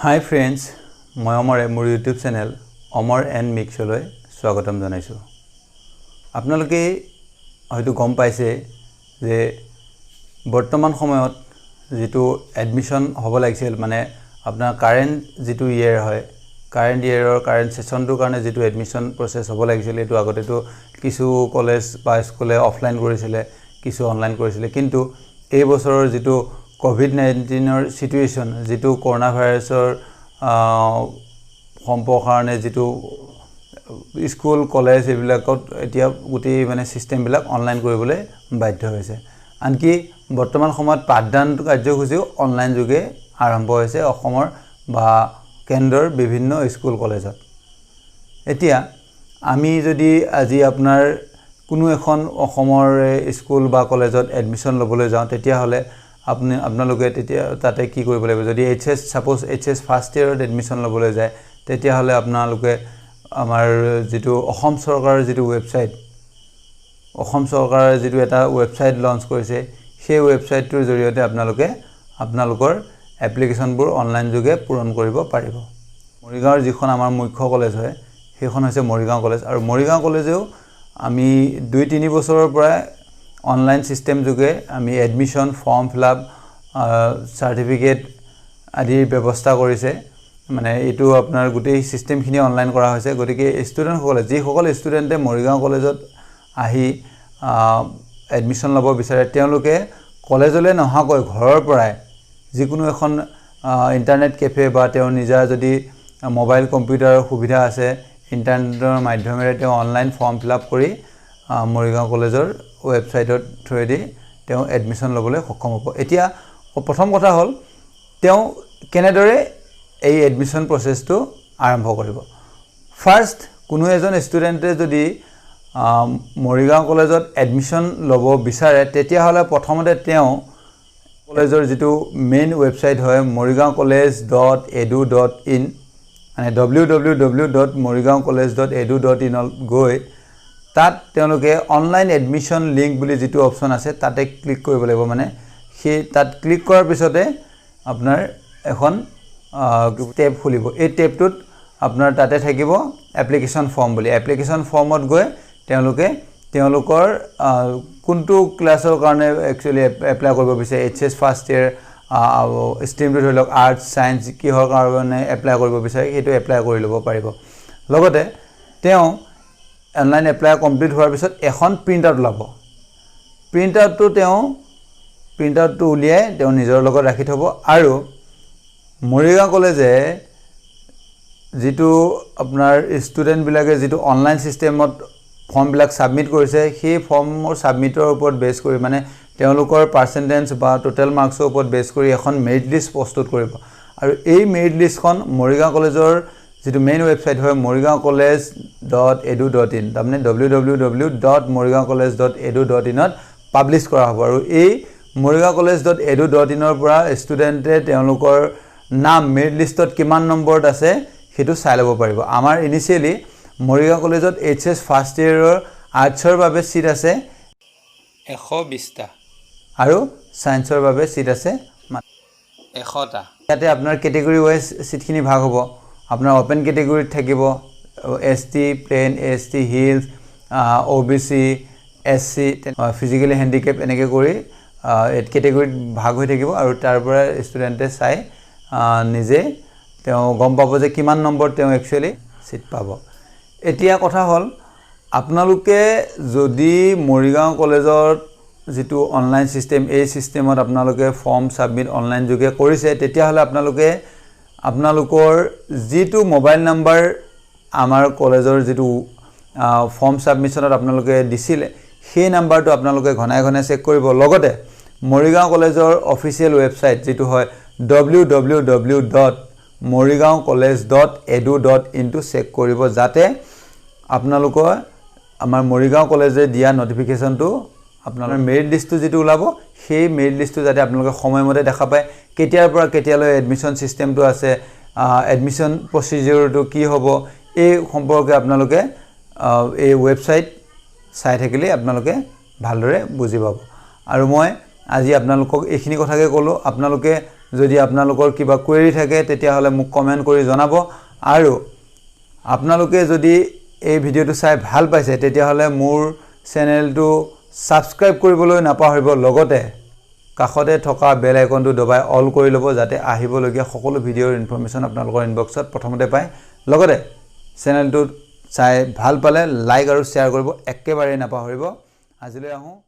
হাই friends, মই অমৰে মোৰ YouTube channel Amar and মিক্সলৈ স্বাগতম জনাইছোঁ। আপোনালোকে হয়তো গম পাইছে যে বৰ্তমান সময়ত যিটো এডমিশ্যন হ'ব লাগিছিল, মানে আপোনাৰ কাৰেণ্ট যিটো ইয়েৰ হয়, কাৰেণ্ট ইয়েৰৰ কাৰেণ্ট ছেশ্যনটোৰ কাৰণে যিটো এডমিশ্যন প্ৰচেছ হ'ব লাগিছিল, এইটো আগতেতো কিছু কলেজ বা স্কুলে অফলাইন কৰিছিলে, কিছু অনলাইন কৰিছিলে। কিন্তু এই বছৰৰ যিটো ক'ভিড-19ৰ ছিটুৱেশ্যন, যিটো কৰোণা ভাইৰাছৰ সম্প্ৰসাৰণে যিটো স্কুল কলেজ এইবিলাকত এতিয়া গোটেই মানে ছিষ্টেমবিলাক অনলাইন কৰিবলৈ বাধ্য হৈছে। আনকি বৰ্তমান সময়ত পাঠদান কাৰ্যসূচীও অনলাইন যোগে আৰম্ভ হৈছে অসমৰ বা কেন্দ্ৰৰ বিভিন্ন স্কুল কলেজত। এতিয়া আমি যদি আজি আপোনাৰ কোনো এখন অসমৰ স্কুল বা কলেজত এডমিশ্যন ল'বলৈ যাওঁ, তেতিয়াহ'লে আপোনালোকে তেতিয়া তাতে কি কৰিব লাগিব? যদি H S, suppose H S first year admission ল'বলৈ যায়, তেতিয়াহ'লে আপোনালোকে আমাৰ যিটো অসম চৰকাৰৰ যিটো ৱেবছাইট, অসম চৰকাৰৰ যিটো এটা ৱেবছাইট লঞ্চ কৰিছে, সেই ৱেবছাইটটোৰ জৰিয়তে আপোনালোকে আপোনালোকৰ এপ্লিকেশ্যনবোৰ অনলাইন যোগে পূৰণ কৰিব পাৰিব। মৰিগাঁৱৰ যিখন আমাৰ মুখ্য কলেজ হয়, সেইখন হৈছে মৰিগাঁও কলেজ। আৰু মৰিগাঁও কলেজেও আমি 2-3 বছৰৰ পৰাই অনলাইন ছিষ্টেম যোগে আমি admission, form fill up, certificate আদিৰ ব্যৱস্থা কৰিছে। মানে এইটো আপোনাৰ গোটেই ছিষ্টেমখিনি অনলাইন কৰা হৈছে। গতিকে ষ্টুডেণ্টসকলে, যিসকল ষ্টুডেণ্টে মৰিগাঁও কলেজত আহি এডমিশ্যন ল'ব বিচাৰে, তেওঁলোকে কলেজলৈ নহাকৈ ঘৰৰ পৰাই যিকোনো এখন ইণ্টাৰনেট কেফে বা তেওঁৰ নিজা যদি মোবাইল কম্পিউটাৰৰ সুবিধা আছে, ইণ্টাৰনেটৰ মাধ্যমেৰে তেওঁ অনলাইন ফৰ্ম ফিল আপ কৰি মৰিগাঁও কলেজৰ ৱেবছাইটৰ থ্ৰুৱেদি তেওঁ এডমিশ্যন ল'বলৈ সক্ষম হ'ব। এতিয়া প্ৰথম কথা হ'ল, তেওঁ কেনেদৰে এই এডমিশ্যন প্ৰচেছটো আৰম্ভ কৰিব? ফাৰ্ষ্ট, কোনো এজন ষ্টুডেণ্টে যদি মৰিগাঁও কলেজত এডমিশ্যন ল'ব বিচাৰে, তেতিয়াহ'লে প্ৰথমতে তেওঁ কলেজৰ যিটো মেইন ৱেবছাইট হয়, morigaoncollege.edu.in, মানে www.morigaoncollege.edu.inত গৈ তাত তেওঁলোকে অনলাইন এডমিশ্যন লিংক বুলি যিটো অপশ্যন আছে, তাতে ক্লিক কৰিব লাগিব। মানে সেই তাত ক্লিক কৰাৰ পিছতে আপোনাৰ এখন টেব খুলিব। এই টেবটোত আপোনাৰ তাতে থাকিব এপ্লিকেশ্যন ফৰ্ম বুলি। এপ্লিকেশ্যন ফৰ্মত গৈ তেওঁলোকে তেওঁলোকৰ কোনটো ক্লাছৰ কাৰণে একচুৱেলি এপ্লাই কৰিব বিচাৰে, এইচ এছ ফাৰ্ষ্ট ইয়েৰ, ষ্ট্ৰীমটো ধৰি লওক আৰ্টছ, ছায়েন্স, কিহৰ কাৰণে এপ্লাই কৰিব বিচাৰে, সেইটো এপ্লাই কৰি ল'ব পাৰিব। লগতে তেওঁ অনলাইন এপ্লাই কমপ্লিট হোৱাৰ পিছত এখন প্ৰিণ্ট আউট ওলাব। প্ৰিণ্ট আউটটো উলিয়াই তেওঁ নিজৰ লগত ৰাখি থ'ব। আৰু মৰিগাঁও কলেজে যিটো আপোনাৰ ষ্টুডেণ্টবিলাকে যিটো অনলাইন ছিষ্টেমত ফৰ্মবিলাক ছাবমিট কৰিছে, সেই ফৰ্মৰ ছাবমিটৰ ওপৰত বেছ কৰি, মানে তেওঁলোকৰ পাৰ্চেণ্টেজ বা টোটেল মাৰ্কছৰ ওপৰত বেছ কৰি এখন মেৰিট লিষ্ট প্ৰস্তুত কৰিব। আৰু এই মেৰিট লিষ্টখন মৰিগাঁও কলেজৰ যিটো মেইন ৱেবছাইট হয়, morigaoncollege.edu.in, তাৰমানে www.morigaoncollege.edu.inত পাব্লিছ কৰা হ'ব। আৰু এই morigaoncollege.edu.inৰ পৰা ষ্টুডেণ্টে তেওঁলোকৰ নাম মেৰিট লিষ্টত কিমান নম্বৰত আছে, সেইটো চাই ল'ব পাৰিব। আমাৰ ইনিচিয়েলি মৰিগাঁও কলেজত এইচ এছ ফাৰ্ষ্ট ইয়েৰৰ আৰ্টছৰ বাবে ছিট আছে 120টা আৰু ছায়েন্সৰ বাবে ছিট আছে 100টা। ইয়াতে আপোনাৰ কেটেগৰী ৱাইজ ছিটখিনি ভাগ হ'ব। আপোনাৰ অ'পেন কেটেগৰীত থাকিব ST, plain, ST hills, O' B C, S C, physically handicap, এনেকৈ কৰি কেটেগৰীত ভাগ হৈ থাকিব। আৰু তাৰ পৰা ষ্টুডেণ্টে চাই নিজে তেওঁ গম পাব যে কিমান নম্বৰত তেওঁ একচুৱেলি ছিট পাব। এতিয়া কথা হ'ল, আপোনালোকে যদি মৰিগাঁও কলেজত যিটো অনলাইন ছিষ্টেম, এই ছিষ্টেমত আপোনালোকে ফৰ্ম ছাবমিট অনলাইন যোগে কৰিছে, তেতিয়াহ'লে আপোনালোকে আপোনালোকৰ যিটো মোবাইল নাম্বাৰ আমাৰ কলেজৰ যিটো ফৰ্ম ছাবমিশ্যনত আপোনালোকে দিছিলে, সেই নাম্বাৰটো আপোনালোকে ঘনাই ঘনাই চেক কৰিব। লগতে মৰিগাঁও কলেজৰ অফিচিয়েল ৱেবছাইট যিটো হয়, www.morigaoncollege.edu.inটো চেক কৰিব, যাতে আপোনালোকৰ আমাৰ মৰিগাঁও কলেজে দিয়া নটিফিকেশ্যনটো, আপোনালোকৰ মেৰিট লিষ্টটো যিটো ওলাব, সেই মেৰিট লিষ্টটো যাতে আপোনালোকে সময়মতে দেখা পায়। কেতিয়াৰ পৰা কেতিয়ালৈ এডমিশ্যন ছিষ্টেমটো আছে, এডমিশ্যন প্ৰচিডিউৰটো কি হ'ব, এই সম্পৰ্কে আপোনালোকে এই ৱেবছাইট চাই থাকিলেই আপোনালোকে ভালদৰে বুজি পাব। আৰু মই আজি আপোনালোকক এইখিনি কথাকে ক'লোঁ। আপোনালোকে যদি আপোনালোকৰ কিবা কুৱেৰি থাকে, তেতিয়াহ'লে মোক কমেণ্ট কৰি জনাব। আৰু আপোনালোকে যদি এই ভিডিঅ'টো চাই ভাল পাইছে, তেতিয়াহ'লে মোৰ চেনেলটো ছাবস্ক্ৰাইব কৰিবলৈ নাপাহৰিব। লগতে কাষতে থকা বেল আইকনটো দবাই অল কৰি ল'ব, যাতে আহিবলগীয়া সকলো ভিডিঅ'ৰ ইনফৰ্মেশ্যন আপোনালোকৰ ইনবক্সত প্ৰথমতে পায়। লগতে চেনেলটো চাই ভাল পালে লাইক আৰু শ্বেয়াৰ কৰিব একেবাৰেই নাপাহৰিব। আজিলৈ আহোঁ।